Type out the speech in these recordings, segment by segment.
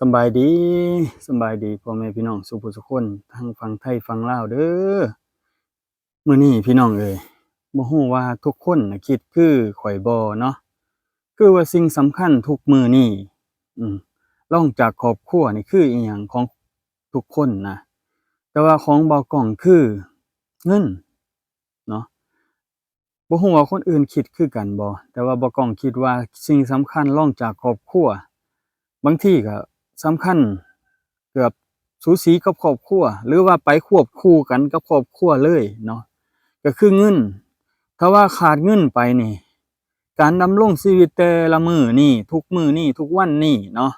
ສຳບາຍດີ ສຳບາຍດີພໍ່ແມ່ພີ່ນ້ອງສູ່ຜູ້ສູ່ຄົນ ທັງຝັ່ງໄທຝັ່ງລາວເດີ້. ມື້ນີ້ພີ່ນ້ອງເອີຍ ບໍ່ຮູ້ວ່າທຸກຄົນນະຄິດຄືຂ້ອຍບໍ່ເນາະ ຄືວ່າສິ່ງສຳຄັນທຸກມື້ນີ້ ອືມ ລອງຈາກຄອບຄົວນີ້ຄືອີ່ຫຍັງຂອງທຸກຄົນນະ ແຕ່ວ່າຂອງບ່າວກ້ອງຄືເງິນເນາະ. ບໍ່ຮູ້ວ່າຄົນອື່ນຄິດຄືກັນບໍ່ ແຕ່ວ່າບ່າວກ້ອງຄິດວ່າສິ່ງສຳຄັນລອງຈາກຄອບຄົວ ບາງທີກໍສຳຄັນເກືອບສູສີກັບຄອບຄົວ ຫຼືວ່າໄປຄວບຄູ່ກັນກັບຄອບຄົວເລີຍເນາະ ກໍຄືເງິນ. ຖ້າວ່າຂາດເງິນໄປນີ້ ການດຳລົງຊີວິດແຕ່ລະມື້ນີ້ ທຸກມື້ນີ້ ທຸກວັນນີ້ເນາະ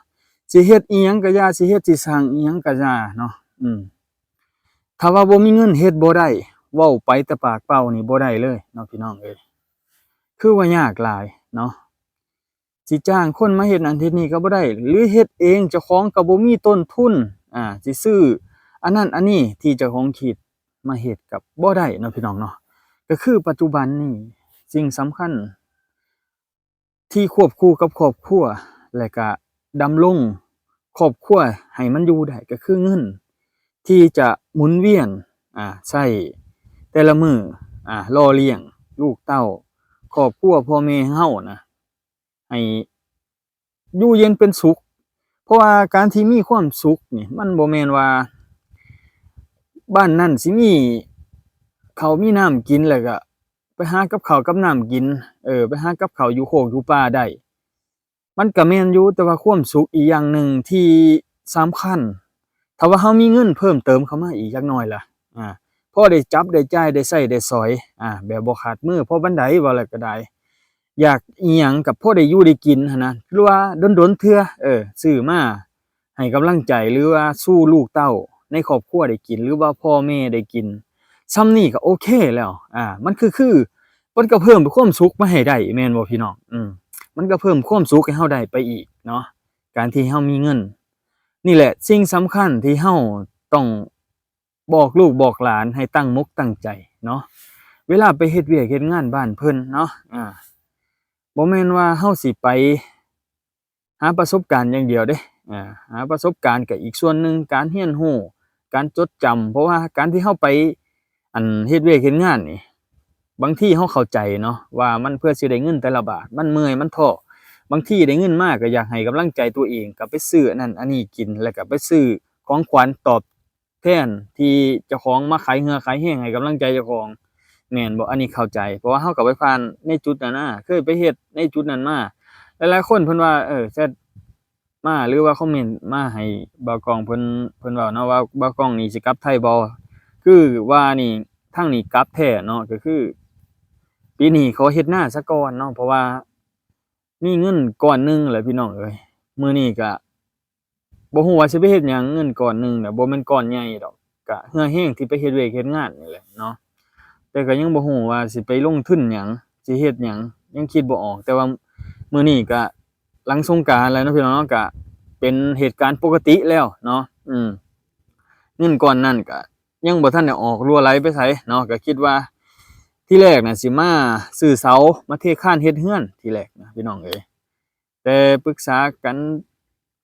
ຊິເຮັດອີ່ຫຍັງກໍຢ່າ ຊິເຮັດຊິສ້າງອີ່ຫຍັງກໍຢ່າເນາະ ອືມ ຖ້າວ່າບໍ່ມີເງິນເຮັດບໍ່ໄດ້ ເວົ້າໄປແຕ່ປາກເປົ່ານີ້ບໍ່ໄດ້ເລີຍເນາະ ພີ່ນ້ອງເອີຍ ຄືວ່າຍາກຫຼາຍເນາະ. ຊິຈ້າງຄົນມາເຮັດນັ້ນເຮັດນີ້ກໍບໍ່ໄດ້ ຫຼືເຮັດເອງເຈົ້າຂອງກໍບໍ່ມີຕົ້ນທຶນ ອາ ຊິຊື້ອັນນັ້ນອັນນີ້ທີ່ເຈົ້າຂອງຄິດມາເຮັດກໍບໍ່ໄດ້ເນາະ ພີ່ນ້ອງເນາະ. ກໍຄືປັດຈຸບັນນີ້ ສິ່ງສຳຄັນ ທີ່ຄວບຄູ່ກັບຄອບຄົວ ແລະກະດຳລົງຄອບຄົວໃຫ້ມັນຢູ່ໄດ້ ກໍຄືເງິນທີ່ຈະໝູນວຽນ ອາ ໃຊ້ແຕ່ລະມື້ ອາ ຫຼໍ່ລ້ຽງລູກເຕົ້າ ຄອບຄົວ ພໍ່ແມ່ເຮົານະ ໃຫ້ຢູ່ເຢັນເປັນສຸກ. ເພາະວ່າການທີ່ມີຄວາມສຸກນີ້ ມັນບໍ່ແມ່ນວ່າບ້ານນັ້ນຊິມີເຂົ້າມີນ້ຳກິນ ແລ້ວກະ ໄປຫາກັບເຂົ້າກັບນ້ຳກິນ ເອີ ໄປຫາກັບເຂົ້າຢູ່ໂຄກຢູ່ປ່າໄດ້ ມັນກະແມ່ນຢູ່ ແຕ່ວ່າຄວາມສຸກອີກຢ່າງໜຶ່ງທີ່ສຳຄັນ ຖ້າວ່າເຮົາມີເງິນເພີ່ມເຕີມເຂົ້າມາອີກຈັກໜ້ອຍລະ ອາ ພໍໄດ້ຈັບໄດ້ຈ່າຍ ໄດ້ໃຊ້ໄດ້ສອຍ ອາ ແບບບໍ່ຂາດມື ພໍປານໃດ ເວົ້າແລ້ວກະໄດ້ ຢາກອີ່ຫຍັງກະພໍໄດ້ຢູ່ໄດ້ກິນຫັ້ນນະ ຫຼືວ່າດົນໆເທື່ອ ເອີ ຊື້ມາ ໃຫ້ກຳລັງໃຈ ຫຼືວ່າສູ່ລູກເຕົ້າໃນຄອບຄົວໄດ້ກິນ ຫຼືວ່າພໍ່ແມ່ໄດ້ກິນ ສ່ຳນີ້ກໍໂອເຄແລ້ວ ອາ ມັນຄື ຄື ມັນກໍເພີ່ມຄວາມສຸກມາໃຫ້ໄດ້ແມ່ນບໍ່ພີ່ນ້ອງ? ອືມ ມັນກໍເພີ່ມຄວາມສຸກໃຫ້ເຮົາໄດ້ໄປອີກເນາະ ການທີ່ເຮົາມີເງິນ. ນີ້ແຫຼະສິ່ງສຳຄັນທີ່ເຮົາຕ້ອງບອກລູກບອກຫຼານໃຫ້ຕັ້ງມົກຕັ້ງໃຈເນາະ ເວລາໄປເຮັດວຽກເຮັດງານບ້ານເພິ່ນເນາະ ອາ ບໍ່ແມ່ນວ່າເຮົາຊິໄປ ຫາປະສົບການຢ່າງດຽວເດ້ ອາ ຫາປະສົບການກໍອີກສ່ວນໜຶ່ງ ການຮຽນຮູ້ ການຈົດຈຳ ເພາະວ່າການທີ່ເຮົາໄປ ອັນ ເຮັດວຽກເຮັດງານນີ້ ບາງທີເຮົາເຂົ້າໃຈເນາະວ່າມັນເພື່ອຊິໄດ້ເງິນແຕ່ລະບາດ ມັນເມື່ອຍ ມັນທໍ້ ບາງທີໄດ້ເງິນມາກໍຢາກໃຫ້ກຳລັງໃຈຕົວເອງ ກໍໄປຊື້ອັນນັ້ນອັນນີ້ກິນ ແລ້ວກໍໄປຊື້ຂອງຂວັນຕອບ ແທນທີ່ເຈົ້າຂອງມາຂາຍເຫື່ອຂາຍແຮງໃຫ້ກຳລັງໃຈເຈົ້າຂອງ ແມ່ນບໍ່? ອັນນີ້ເຂົ້າໃຈ ເພາະວ່າເຮົາກໍໄປຜ່ານໃນຈຸດນັ້ນນະ ເຄີຍໄປເຮັດໃນຈຸດນັ້ນມາ. ຫຼາຍໆຄົນເພິ່ນວ່າ ເອີ ແຊັດມາ ຫຼືວ່າຄອມເມັນມາໃຫ້ບ່າວກ້ອງເພິ່ນ ເພິ່ນເວົ້າເນາະວ່າ ບ່າວກ້ອງນີ້ຊິກັບໄທບໍ່? ຄືວ່ານີ້ ທາງນີ້ກັບແທ້ເນາະ ກໍຄືປີນີ້ຂໍເຮັດນາສາກ່ອນເນາະ ເພາະວ່າ ມີເງິນກ້ອນໜຶ່ງແຫຼະພີ່ນ້ອງເອີຍ ມື້ນີ້ກະບໍ່ຮູ້ວ່າຊິໄປເຮັດຫຍັງ ເງິນກ້ອນໜຶ່ງນະ ບໍ່ແມ່ນກ້ອນໃຫຍ່ດອກ ກະເຫື່ອແຮງທີ່ໄປເຮັດວຽກເຮັດງານນີ້ແຫຼະເນາະ ແຕ່ກະຍັງບໍ່ຮູ້ວ່າຊິໄປລົງທຶນຫຍັງ ຊິເຮັດຫຍັງ ຍັງຄິດບໍ່ອອກ ແຕ່ວ່າມື້ນີ້ກະຫຼັງສົງການແລ້ວເນາະພີ່ນ້ອງເນາະ ກະເປັນເຫດການປົກກະຕິແລ້ວເນາະ ອືມ ເງິນກ້ອນນັ້ນກະ ຍັງບໍ່ທັນໄດ້ອອກຮົ່ວໄຫຼໄປໃສເນາະ ກໍຄິດວ່າທີແລກນະຊິມາຊື້ເສົາ ມາເທຄານເຮັດເຮືອນທີແລກນະພີ່ນ້ອງເອີຍ ແຕ່ປຶກສາກັນ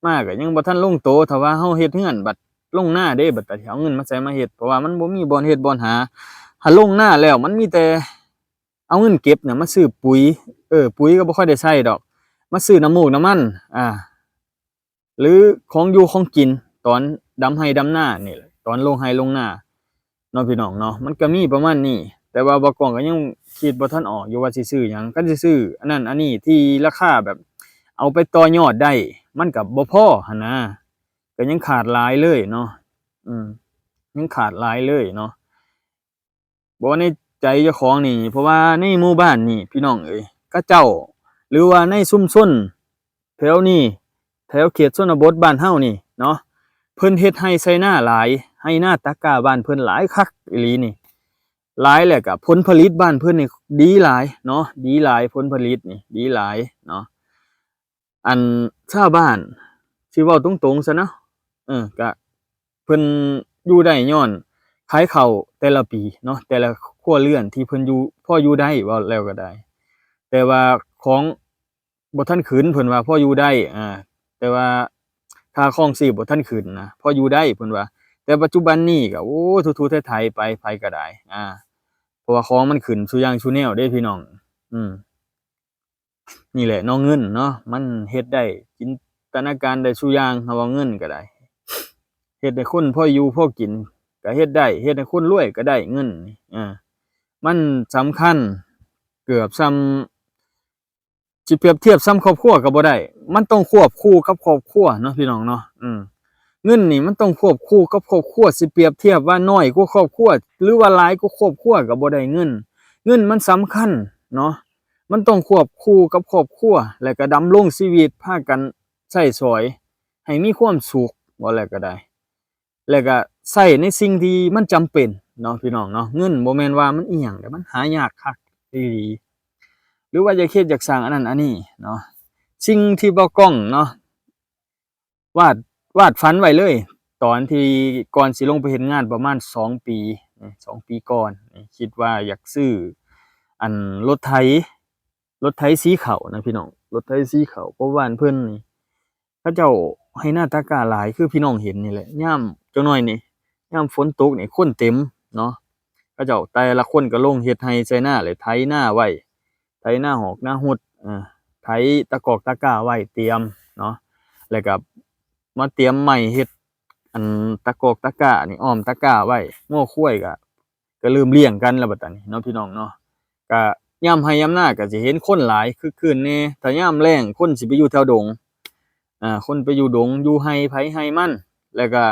ມາກໍຍັງບໍ່ທັນລົງໂຕ ຖ້າວ່າເຮົາເຮັດເຮືອນບັດລົງນາເດ້ ບັດເອົາເງິນມາໃສມາເຮັດ ເພາະວ່າມັນບໍ່ມີບ່ອນເຮັດບ່ອນຫາ ຫາລົງນາແລ້ວມັນມີແຕ່ເອົາເງິນເກັບນະມາຊື້ປຸຍ ເອີ ປຸຍກໍບໍ່ຄ່ອຍໄດ້ໃຊ້ດອກ ມາຊື້ນ້ຳມູກນ້ຳມັນ ອາ ຫຼືຂອງຢູ່ຂອງກິນຕອນດຳໄຮ່ດຳນານີ້ແຫຼະ ຕອນລົງໄຮ່ລົງນາເນາະພີ່ນ້ອງເນາະ ມັນກະມີປະມານນີ້ ແຕ່ວ່າບ່າວກ້ອງກະຍັງຄິດບໍ່ທັນອອກຢູ່ວ່າຊິຊື້ຫຍັງ ຄັນຊິຊື້ອັນນັ້ນອັນນີ້ທີ່ລາຄາແບບເອົາໄປຕໍ່ຍອດໄດ້ ມັນກະບໍ່ພໍຫັ້ນນາ ກະຍັງຂາດຫຼາຍເລີຍເນາະ ອືມ ຍັງຂາດຫຼາຍເລີຍເນາະ. ບໍ່ ໃນໃຈເຈົ້າຂອງນີ້ ເພາະວ່າໃນໝູ່ບ້ານນີ້ພີ່ນ້ອງເອີຍ ເຂົາເຈົ້າ ຫຼືວ່າໃນຊຸມຊົນແຖວນີ້ ແຖວເຂດຊົນນະບົດບ້ານເຮົານີ້ເນາະ ເພິ່ນເຮັດໄຮ່ໄຖນາຫຼາຍ ໄຮ່ນາຕາກ້າບ້ານເພິ່ນຫຼາຍຄັກອີ່ຫຼີນີ້ ຫຼາຍ ແລ້ວກະຜົນຜະລິດບ້ານເພິ່ນນີ້ດີຫຼາຍເນາະ ດີຫຼາຍ ຜົນຜະລິດນີ້ດີຫຼາຍເນາະ. ອັນຊາວບ້ານ ຊິເວົ້າຕົງໆຊະເນາະ ເອີ ກະເພິ່ນຢູ່ໄດ້ຍ້ອນຂາຍເຂົ້າແຕ່ລະປີເນາະ ແຕ່ລະຄົວເຮືອນທີ່ເພິ່ນຢູ່ ພໍຢູ່ໄດ້ ເວົ້າແລ້ວກໍໄດ້ ແຕ່ວ່າຂອງບໍ່ທັນຂຶ້ນ ເພິ່ນວ່າພໍຢູ່ໄດ້ ອາ ແຕ່ວ່າ ຄ່າຄອງຊີບບໍ່ທັນຂຶ້ນນະ ພໍຢູ່ໄດ້ເພິ່ນວ່າ. ແຕ່ປັດຈຸບັນນີ້ກໍ ໂອ້ ທຸໆໄຖໆໄປ ໃຜກໍໄດ້ ອາ ເພາະວ່າຂອງມັນຂຶ້ນສູ່ຢ່າງສູ່ແນວເດ້ພີ່ນ້ອງ. ອືມ ນີ້ແຫຼະເນາະ ເງິນເນາະ ມັນເຮັດໄດ້ ຈິນຕະນາການໄດ້ສູ່ຢ່າງ. ເຮົາວ່າເງິນກໍໄດ້ ເຮັດໃຫ້ຄົນພໍຢູ່ພໍກິນກໍເຮັດໄດ້ ເຮັດໃຫ້ຄົນລວຍກໍໄດ້ ເງິນນີ້ ເອີ ມັນສຳຄັນ ເກືອບສ່ຳ ຊິປຽບທຽບສ່ຳຄອບຄົວກໍບໍ່ໄດ້ ມັນຕ້ອງຄວບຄູ່ກັບຄອບຄົວເນາະ ພີ່ນ້ອງເນາະ. ອືມ ເງິນນີ້ມັນຕ້ອງຄວບຄູ່ກັບຄອບຄົວ ຊິປຽບທຽບວ່ານ້ອຍກວ່າຄອບຄົວ ຫຼືວ່າຫຼາຍກວ່າຄອບຄົວກໍບໍ່ໄດ້ ເງິນ ເງິນມັນສຳຄັນເນາະ ມັນຕ້ອງຄວບຄູ່ກັບຄອບຄົວ ແລະກໍດຳລົງຊີວິດ ພາກັນໃຊ້ສອຍໃຫ້ມີຄວາມສຸກ ເວົ້າແລ້ວກໍໄດ້ ແລະກະໃຊ້ໃນສິ່ງທີ່ມັນຈຳເປັນເນາະ ພີ່ນ້ອງເນາະ. ເງິນບໍ່ແມ່ນວ່າມັນອີ່ຫຍັງເດ້ ມັນຫາຍາກຄັກອີ່ຫຼີ ຫຼືວ່າຢາກເຮັດຢາກສ້າງອັນນັ້ນອັນນີ້ເນາະ. ສິ່ງທີ່ບ່າວກ້ອງເນາະ ວາດ ວາດຝັນໄວ້ເລີຍ ຕອນທີ່ກ່ອນຊິລົງໄປເຮັດງານປະມານສອງປີ ສອງປີກ່ອນ ຄິດວ່າຢາກຊື້ອັນລົດໄຖ ລົດໄຖສີຂາວນະພີ່ນ້ອງ ລົດໄຖສີຂາວ ເພາະບ້ານເພິ່ນນີ້ ເຂົາເຈົ້າໄຮ່ນາຕາກ້າຫຼາຍ ຄືພີ່ນ້ອງເຫັນນີ້ແຫຼະ. ຍາມຈັກໜ້ອຍນີ້ ຍາມຝົນຕົກນີ້ ຄົນເຕັມເນາະ ເຂົາເຈົ້າແຕ່ລະຄົນກໍລົງເຮັດໄຮ່ໄຖນາ ແລະໄຖນາໄວ້ ໄຖນາຫອກນາຫົດ ເອີ ໄຖຕາກອກຕາກ້າໄວ້ຕຽມເນາະ ແລ້ວກໍມາຕຽມໄມ້ເຮັດອັນຕາກອກຕາກ້ານີ້ ອ້ອມຕາກ້າໄວ້ ງົວຄວາຍກໍ ກໍເລີ່ມລ້ຽງກັນແລ້ວບັດຕານີ້ເນາະ ພີ່ນ້ອງເນາະ. ກະຍາມໄຮ່ຍາມນາກໍຊິເຫັນຄົນຫຼາຍຄຶກຄື້ນແດ່ ຖ້າຍາມແລ້ງຄົນຊິໄປຢູ່ແຖວດົງ ອາ ຄົນໄປຢູ່ດົງ ຢູ່ໄຮ່ໃຜໄຮ່ມັນ ແລ້ວກະ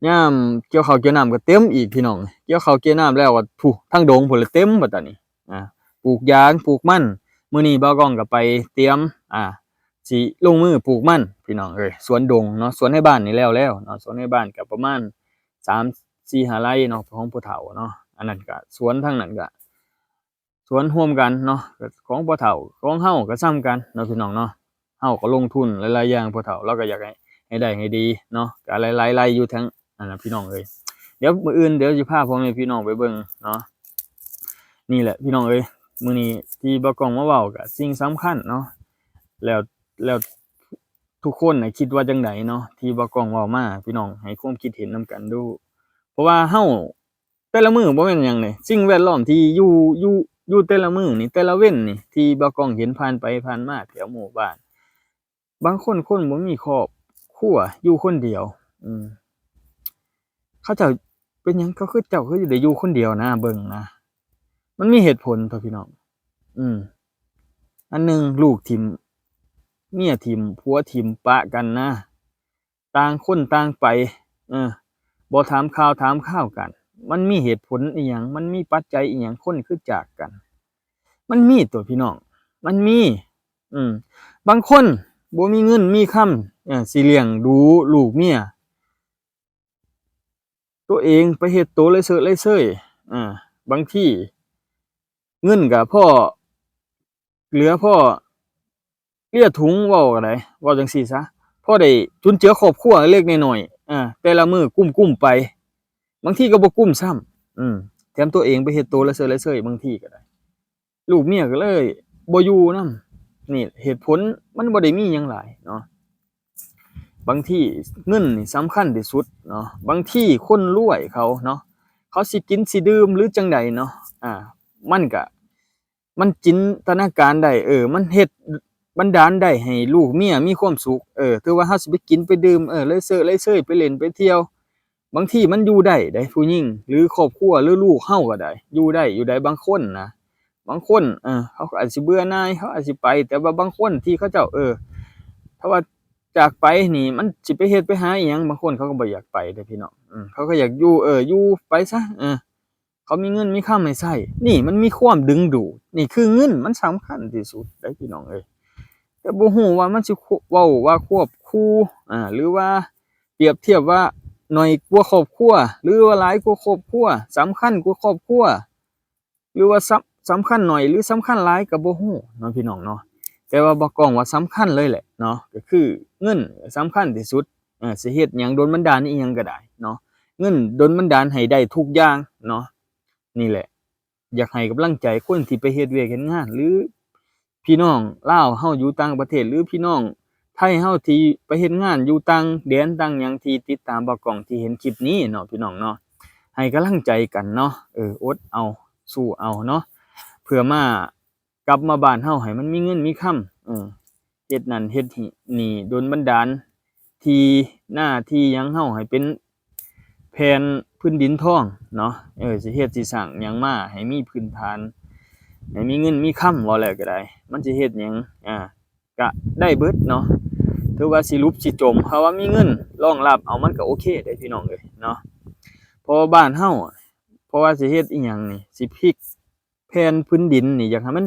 ຍາມກ່ຽວເຂົ້າກ່ຽວນ້ຳກໍເຕັມອີກ ພີ່ນ້ອງ ກ່ຽວເຂົ້າກ່ຽວນ້ຳແລ້ວກໍ ພຸ້ນ ທາງດົງພຸ້ນລະເຕັມບັດຕານີ້ ອາ ປູກຢາງ ປູກມັນ. ມື້ນີ້ບ່າວກ້ອງກໍໄປຕຽມ ອາ ຊິລົງມືປູກມັນ ພີ່ນ້ອງເອີຍ ສວນດົງເນາະ ສວນໃນບ້ານນີ້ແລ້ວແລ້ວເນາະ ສວນໃນບ້ານກໍປະມານ ສາມສີ່ຫ້າໄຮ່ເນາະ ຂອງພໍ່ເຖົ້າເນາະ. ອັນນັ້ນກະສວນ ທາງນັ້ນກະສວນຮ່ວມກັນເນາະ ຂອງພໍ່ເຖົ້າ ຂອງເຮົາກະສ່ຳກັນເນາະ ພີ່ນ້ອງເນາະ. ເຮົາກໍລົງທຶນຫຼາຍໆຢ່າງ ພໍ່ເຖົ້າລາວກໍຢາກໃຫ້ ໃຫ້ໄດ້ໃຫ້ດີເນາະ ກະຫຼາຍໆໄຮ່ຢູ່ທາງນັ້ນນະ ພີ່ນ້ອງເອີຍ. ດຽວມື້ອື່ນ ດຽວຊິພາພໍ່ແມ່ພີ່ນ້ອງໄປເບິ່ງເນາະ. ນີ້ແຫຼະ ພີ່ນ້ອງເອີຍ ມື້ນີ້ທີ່ບ່າວກ້ອງມາເວົ້າກະສິ່ງສຳຄັນເນາະ ແລ້ວ ແລ້ວທຸກຄົນນະຄິດວ່າຈັ່ງໃດເນາະ ທີ່ບ່າວກ້ອງເວົ້າມາ ພີ່ນ້ອງໃຫ້ຄວາມຄິດເຫັນນຳກັນດູ. ເພາະວ່າເຮົາ ແຕ່ລະມື້ບໍ່ແມ່ນຫຍັງເດ ສິ່ງແວດລ້ອມທີ່ຢູ່ ຢູ່ ຢູ່ແຕ່ລະມື້ນີ້ ແຕ່ລະເວັນນີ້ ທີ່ບ່າວກ້ອງເຫັນຜ່ານໄປຜ່ານມາແຖວໝູ່ບ້ານ ບາງຄົນ ຄົນບໍ່ມີຄອບຄົວ ຢູ່ຄົນດຽວ ອືມ ເຂົາເຈົ້າເປັນຫຍັງ ເຂົາຄື ເຈົ້າຄືໄດ້ຢູ່ຄົນດຽວນະ ເບິ່ງນະ ມັນມີເຫດຜົນຕົວະ ພີ່ນ້ອງ. ອືມ ອັນໜຶ່ງ ລູກຖິ້ມ ເມຍຖິ້ມ ຜົວຖິ້ມ ປະກັນນະ ຕ່າງຄົນຕ່າງໄປ ເອີ ບໍ່ຖາມຂ່າວຖາມຄາວກັນ ມັນມີເຫດຜົນອີ່ຫຍັງ ມັນມີປັດໄຈອີ່ຫຍັງ ຄົນຄືຈາກກັນ ມັນມີຕົວະ ພີ່ນ້ອງ ມັນມີ. ອືມ ບາງຄົນບໍ່ມີເງິນມີຄຳ ເອີ ຊິລ້ຽງດູລູກເມຍ ຕົວເອງໄປເຮັດໂຕໄລ່ເຊີດໄລ່ເຊີຍ ເອີ ບາງທີເງິນກໍພໍ ເຫຼືອພໍເລຍຖົງ ເວົ້າກໍໄດ້ ເວົ້າຈັ່ງຊີ້ຊະ ພໍໄດ້ຈຸນເຈືອຄອບຄົວເລັກໆນ້ອຍໆ ເອີ ແຕ່ລະມື້ກຸ້ມໆໄປ ບາງທີກໍບໍ່ກຸ້ມຊ້ຳ ອືມ ແຖມຕົວເອງໄປເຮັດໂຕລະເຊີດລະເຊີຍ ບາງທີກໍໄດ້ ລູກເມຍກໍເລີຍບໍ່ຢູ່ນຳ. ນີ້ເຫດຜົນ ມັນບໍ່ໄດ້ມີຫຍັງຫຼາຍເນາະ. ບາງທີເງິນນີ້ສຳຄັນທີ່ສຸດເນາະ. ບາງທີຄົນລວຍເຂົາເນາະ ເຂົາຊິກິນຊິດື່ມ ຫຼື ຈັ່ງໃດເນາະ ອາ ມັນກະ ມັນຈິນຕະນາການໄດ້ ເອີ ມັນເຮັດບັນດານໄດ້ໃຫ້ລູກເມຍມີຄວາມສຸກ ເອີ ຖືວ່າເຮົາຊິໄປກິນໄປດື່ມ ເອີ ເລີຍເຊີດເລີຍເຊີຍ ໄປຫຼິ້ນໄປທ່ຽວ ບາງທີມັນຢູ່ໄດ້ເດ້ ຜູ້ຍິງ ຫຼື ຄອບຄົວ ຫຼື ລູກເຮົາກໍໄດ້ ຢູ່ໄດ້ ຢູ່ໄດ້ ບາງຄົນນະ ບາງຄົນ ເອີ ເຂົາກໍອາດຊິເບື່ອໜ່າຍ ເຂົາອາດຊິໄປ ແຕ່ວ່າບາງຄົນທີ່ເຂົາເຈົ້າ ເອີ ຖ້າວ່າຈາກໄປນີ້ ມັນຊິໄປເຮັດໄປຫາອີ່ຫຍັງ ບາງຄົນເຂົາກໍບໍ່ຢາກໄປເດ້ພີ່ນ້ອງ ເອີ ເຂົາກໍຢາກຢູ່ ເອີ ຢູ່ໄປຊະ ເອີ ເຂົາມີເງິນມີຄຳໃຫ້ໃຊ້ ນີ້ມັນມີຄວາມດຶງດູດ ນີ້ຄືເງິນມັນສຳຄັນທີ່ສຸດເດ້ພີ່ນ້ອງເອີຍ. ແຕ່ບໍ່ຮູ້ວ່າມັນຊິ ເວົ້າວ່າຄວບຄູ່ ອາ ຫຼືວ່າປຽບທຽບວ່າໜ້ອຍກວ່າຄອບຄົວ ຫຼືວ່າຫຼາຍກວ່າຄອບຄົວ ສຳຄັນກວ່າຄອບຄົວ ຫຼືວ່າສຳ ສຳຄັນໜ້ອຍ ຫຼື ສຳຄັນຫຼາຍກໍບໍ່ຮູ້ເນາະ ພີ່ນ້ອງເນາະ. ແຕ່ວ່າບ່າວກ້ອງວ່າສຳຄັນເລີຍແຫຼະເນາະ ກໍຄືເງິນສຳຄັນທີ່ສຸດ ເອີ ຊິເຮັດຫຍັງດົນບັນດານອີ່ຫຍັງກໍໄດ້ເນາະ ເງິນດົນບັນດານໃຫ້ໄດ້ທຸກຢ່າງເນາະ. ນີ້ແຫຼະ ຢາກໃຫ້ກຳລັງໃຈຄົນທີ່ໄປເຮັດວຽກເຮັດງານ ຫຼື ພີ່ນ້ອງລາວເຮົາຢູ່ຕ່າງປະເທດ ຫຼື ພີ່ນ້ອງ ໄທເຮົາທີ່ໄປເຮັດງານຢູ່ຕ່າງແດນຕ່າງຫຍັງ ທີ່ຕິດຕາມບ່າວກ້ອງ ທີ່ເຫັນຄລິບນີ້ເນາະ ພີ່ນ້ອງເນາະ ໃຫ້ກຳລັງໃຈກັນເນາະ ເອີ ອົດເອົາ ສູ້ເອົາເນາະ ເພື່ອມາ ກັບມາບ້ານເຮົາໃຫ້ມັນມີເງິນມີຄຳ ເອີ ເຮັດນັ້ນເຮັດນີ້ ດົນບັນດານທີ່ນາທີ່ຫຍັງເຮົາໃຫ້ເປັນແຜ່ນພື້ນດິນທອງເນາະ ເອີ ຊິເຮັດຊິສ້າງຫຍັງມາໃຫ້ມີພື້ນຖານ ໃຫ້ມີເງິນມີຄຳ ເວົ້າແລ້ວກໍໄດ້ ມັນຊິເຮັດຫຍັງ ອາ ກະໄດ້ເບິດເນາະ ຖືວ່າຊິຫຼຸບຊິຈົມ ຖ້າວ່າມີເງິນລອງຮັບເອົາ ມັນກໍໂອເຄເດ້ ພີ່ນ້ອງເອີຍເນາະ ເພາະວ່າບ້ານເຮົາ ເພາະວ່າຊິເຮັດອີ່ຫຍັງນີ້ ຊິພິກ ແຜ່ນພື້ນດິນນີ້ ຢາກໃຫ້ມັນ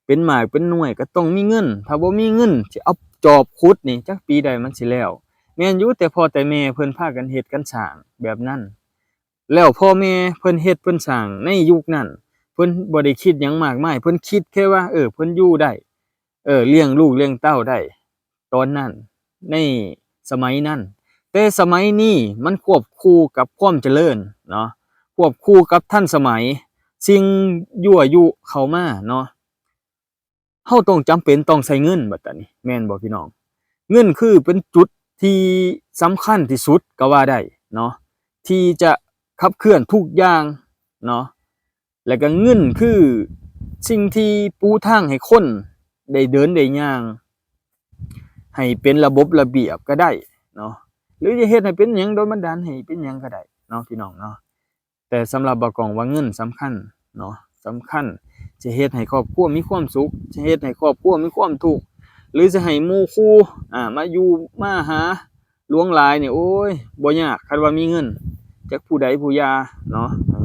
ເປັນໝາກເປັນໜ່ວຍ ກໍຕ້ອງມີເງິນ ຖ້າບໍ່ມີເງິນ ຊິເອົາຈອບຂຸດນີ້ ຈັກປີໃດມັນຊິແລ້ວ ແມ່ນຢູ່ ແຕ່ພໍ່ແຕ່ແມ່ເພິ່ນພາກັນເຮັດກັນສ້າງແບບນັ້ນ ແລ້ວພໍ່ແມ່ເພິ່ນເຮັດເພິ່ນສ້າງໃນຍຸກນັ້ນ ເພິ່ນບໍ່ໄດ້ຄິດຫຍັງມາກມາຍ ເພິ່ນຄິດແຄ່ວ່າ ເອີ ເພິ່ນຢູ່ໄດ້ ເອີ ລ້ຽງລູກລ້ຽງເຕົ້າໄດ້ ຕອນນັ້ນ ໃນສະໄໝນັ້ນ ແຕ່ສະໄໝນີ້ມັນຄວບຄູ່ກັບຄວາມຈະເລີນເນາະ ຄວບຄູ່ກັບທັນສະໄໝ ສິ່ງຍົວະຍຸເຂົ້າມາເນາະ ເຮົາຕ້ອງຈຳເປັນຕ້ອງໃຊ້ເງິນບັດຕານີ້ ແມ່ນບໍ່ພີ່ນ້ອງ? ເງິນຄືເປັນຈຸດທີ່ສຳຄັນທີ່ສຸດກໍວ່າໄດ້ເນາະ ທີ່ຈະຂັບເຄື່ອນທຸກຢ່າງເນາະ ແລ້ວກໍເງິນຄືສິ່ງທີ່ປູທາງໃຫ້ຄົນໄດ້ເດີນໄດ້ຍ່າງ ໃຫ້ເປັນລະບົບລະບຽບກໍໄດ້ເນາະ ຫຼືຈະເຮັດໃຫ້ເປັນຫຍັງ ໂດນບັນດານໃຫ້ເປັນຫຍັງກໍໄດ້ເນາະ ພີ່ນ້ອງເນາະ ແຕ່ສຳລັບບ່າວກ້ອງວ່າເງິນສຳຄັນເນາະ ສຳຄັນ ຈະເຮັດໃຫ້ຄອບຄົວມີຄວາມສຸກ ຈະເຮັດໃຫ້ຄອບຄົວມີຄວາມທຸກ ຫຼືຈະໃຫ້ໝູ່ຄູ່ ອາ ມາຢູ່ມາຫາຫຼວງຫຼາຍນີ້ ໂອ້ຍ ບໍ່ຍາກ ຄັນວ່າມີເງິນ ຈັກຜູ້ໃດຜູ້ຢ່າເນາະ ເອີ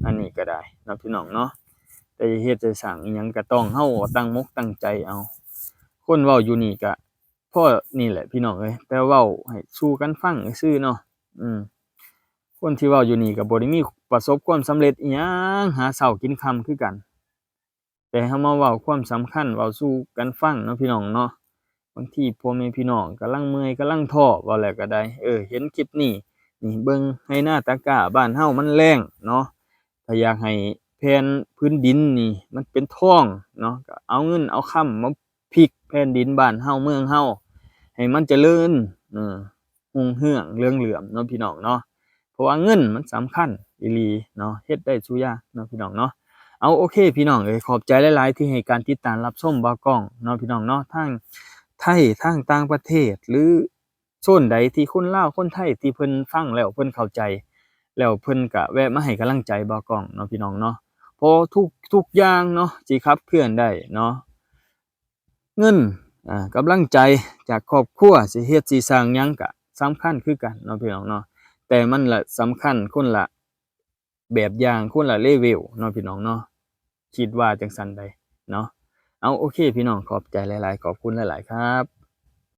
ອັນນີ້ກໍໄດ້ເນາະ ພີ່ນ້ອງເນາະ ແຕ່ຈະເຮັດຈະສ້າງອີ່ຫຍັງກໍຕ້ອງເຮົາຕັ້ງມົກຕັ້ງໃຈເອົາ ຄົນເວົ້າຢູ່ນີ້ກໍ ພໍນີ້ແຫຼະພີ່ນ້ອງເອີຍ ແຕ່ເວົ້າໃຫ້ສູ່ກັນຟັງຊື່ໆເນາະ ອືມ ຄົນທີ່ເວົ້າຢູ່ນີ້ກໍບໍ່ໄດ້ມີປະສົບຄວາມສຳເລັດອີ່ຫຍັງ ຫາເຊົ້າກິນຄ່ຳຄືກັນ ແຕ່ເຮົາມາເວົ້າຄວາມສຳຄັນ ເວົ້າສູ່ກັນຟັງເນາະ ພີ່ນ້ອງເນາະ ບາງທີພໍ່ແມ່ພີ່ນ້ອງກຳລັງເມື່ອຍກຳລັງທໍ້ ເວົ້າແລ້ວກໍໄດ້ ເອີ ເຫັນຄລິບນີ້ ນີ້ເບິ່ງໄຮ່ນາຕາກ້າບ້ານເຮົາມັນແລ້ງເນາະ ຖ້າຢາກໃຫ້ແຜ່ນພື້ນດິນນີ້ມັນເປັນທອງເນາະ ກໍເອົາເງິນເອົາຄຳມາ ພິກແຜ່ນດິນບ້ານເຮົາເມືອງເຮົາ ໃຫ້ມັນຈະເລີນ ເອີ ຮຸ່ງເຮືອງເຫຼືອງເຫຼື້ອມເນາະ ພີ່ນ້ອງເນາະ ເພາະວ່າເງິນມັນສຳຄັນອີ່ຫຼີເນາະ ເຮັດໄດ້ສູ່ຢ່າງເນາະ ພີ່ນ້ອງເນາະ ເອົາ ໂອເຄ ພີ່ນ້ອງເອີຍ ຂອບໃຈຫຼາຍໆທີ່ໃຫ້ການຕິດຕາມຮັບຊົມບ່າວກ້ອງເນາະ ພີ່ນ້ອງເນາະ ທາງໄທ ທາງຕ່າງປະເທດ ຫຼື ໂຊນໃດທີ່ຄົນລາວຄົນໄທທີ່ເພິ່ນຟັງແລ້ວເພິ່ນເຂົ້າໃຈ ແລ້ວເພິ່ນກະແວະມາໃຫ້ກຳລັງໃຈບ່າວກ້ອງເນາະ ພີ່ນ້ອງເນາະ ເພາະທຸກ ທຸກຢ່າງເນາະ ຊິຂັບເຄື່ອນໄດ້ເນາະ ເງິນ ອາ ກຳລັງໃຈຈາກຄອບຄົວ ຊິເຮັດຊິສ້າງຫຍັງກະສຳຄັນຄືກັນເນາະ ພີ່ນ້ອງເນາະ ແຕ່ມັນລະສຳຄັນຄົນລະ ແບບຢ່າງຄົນລະເລເວວເນາະ ພີ່ນ້ອງເນາະ ຄິດວ່າຈັ່ງຊັ້ນໃດເນາະ ເອົາ ໂອເຄ ພີ່ນ້ອງ ຂອບໃຈຫຼາຍໆ ຂອບຄຸນຫຼາຍໆ ຄັບ.